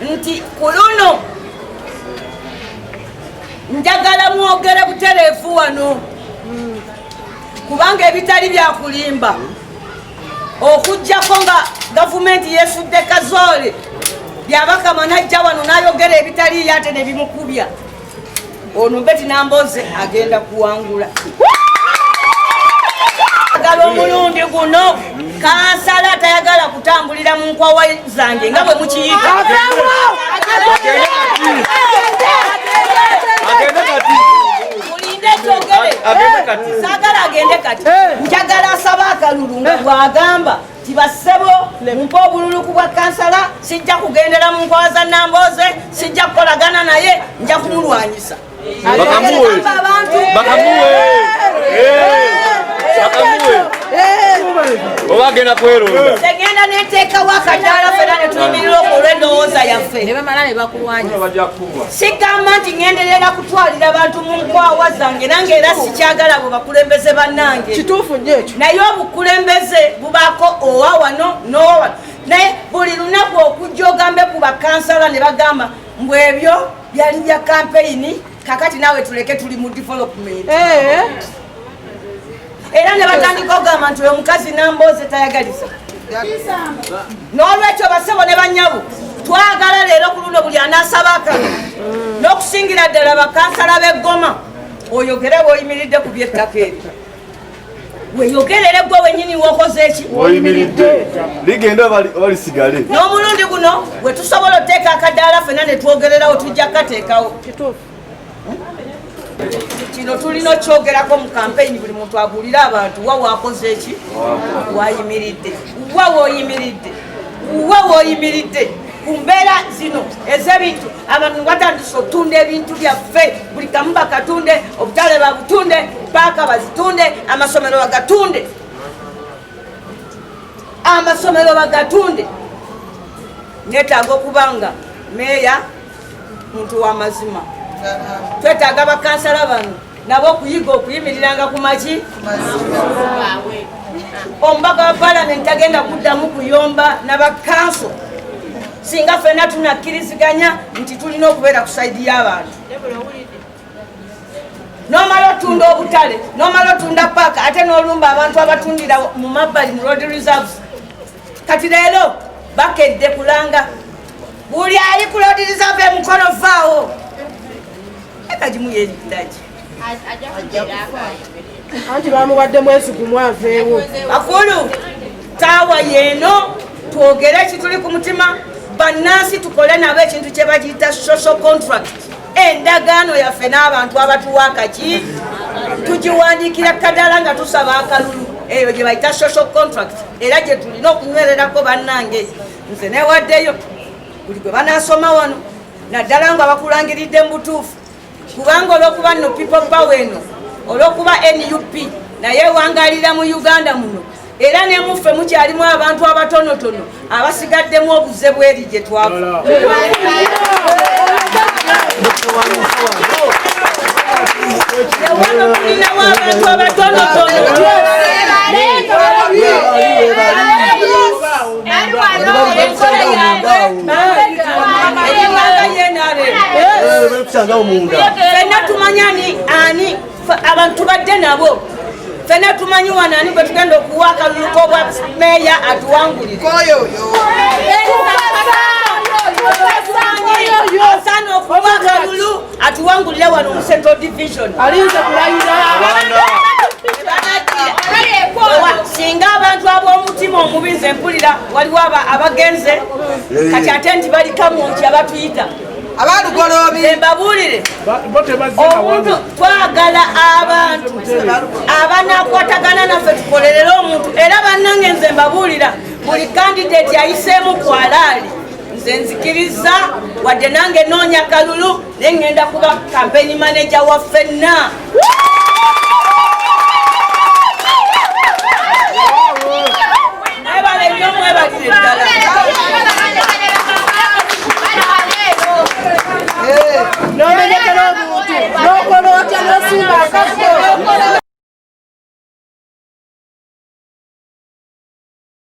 Nti ku luno njagala mwogere butereevu wano, kubanga ebitali byakulimba, okuggyako nga gavumenti yesudde kazoole Byabakama najja wano n'ayogera ebitaliiyo ate ne bimukubya. Ono Betty Nambooze agenda kuwangula. Agala omulundi guno kansala tayagala kutambulira mu nkwawa zange nga bwe mukiyita. Mulinde kyogere, saagala agende kati, njagala asaba akalulu nga bw'agamba ti bassebo mumpe obululu ku bwa kansala, sijja kugendera mu nkwawa za Nambooze, sijja kukolagana naye, nja kumulwanyisa. Bakamuwe. Bakamuwe. Bakamuwe. Oba agenda kweronda. Tegenda neteekawo akadaala fena ne tuyimirira okwo olw'endowooza yaffe. Ne bamala ne bakulwanyisa. Sigamba nti ngenderera kutwalira bantu mu nkwawa zange, nange era sikyagala bwe bakulembeze bannange. Kituufu nnyo ekyo. Naye obukulembeze bubaako owa wano n'owa wano, naye buli lunaku okujja ogambe ku bakansala ne bagamba mbu ebyo byali bya kampeyini, kakati naawe tuleke tuli mu development. Era ne batandika okugamba nti oyo mukazi Nambooze tayagaliza. N'olwekyo basebo ne bannyabo, twagala leero ku luno buli anaasaba akalulu, n'okusingira ddala bakansala b'eggoma, oyogere bw'oyimiridde ku by'ettaka eryo, weyogerere gwe wenyini wokoze eki. Oyimiridde. Ligenda oba lisigale. N'omulundi guno bwe tusobola oteeka akadaala ffenna ne twogererawo, tujja kukateekawo. Kino tulina okyogerako mu kampeyini, buli muntu abuulire abantu wa wakoze eki, wayimiridde, wa woyimiridde, wa woyimiridde ku mbeera zino ez'ebintu. Abantu batandise otunda ebintu byaffe, buli kamu bakatunde, obutale babutunde, paaka bazitunde, amasomero bagatunde, amasomero bagatunde. Netaaga okuba nga meeya muntu w'amazima. Twetaaga bakansala bano nabo okuyiga okuyimiriranga ku maki. Omubaka wa palamenti tagenda kuddamu kuyomba n'abakanso singa ffenna tunakkiriziganya nti tulina okubeera ku side y'abantu. N'omala otunda obutale, n'omala otunda paaka, ate n'olumba abantu abatundira mu mabbali mu road reserves. Kati leero bakedde kulanga buli ali ku road reserve emukono vaawo ekagimu yeritaki. Anti bamuwadde mwezi gumu aveewo. Bakulu, taawa yeeno twogere ekituli ku mutima. Bannansi tukole nabo ekintu kye bagiyita social contract, endagaano yaffe n'abantu abatuwa akaki, tugiwandiikira kadala nga tusaba akalulu. Eyo gye bayita social contract, era gye tulina okunywererako. Bannange, nze newaddeyo buli gwe banaasoma wano, naddala nga bakulangiridde mu butuufu, kubanga olwokuba nno People Power eno, olwokuba NUP naye ewangalira mu Uganda muno, era nemuffe mukyalimu abantu abatonotono abasigaddemu obuze bweri gye twava. Wano tulinawo abantu abatonotono. Enkola yaabwe eringanga yenare. Kusangawo munda. Fenna tumanya ani ani abantu tubadde nabo. Fenna tumanyi wano ani gwe tugenda okuwa akalulu k'obwa meeya atuwangulire. Asaana okuwa akalulu atuwangulire wano mu Central Division. Alinze kulayira. Singa abantu ab'omutima omubi, nze mpulira waliwo abagenze kati ate nti bali Kamwokya abatuyita abalugoloobi. Mbabuulire omuntu, twagala abantu abanakwatagana naffe tukolerere omuntu. Era bannange, nze mbabuulira, buli candidate ayiseemu kwalaali, nze nzikiriza, wadde nange noonya kalulu, naye ŋŋenda kuba campaign manager wa ffenna. Mwebale nnyo, mwebalire ddala. N'omenyekera omuntu, n'okola otya, n'osimba akafo.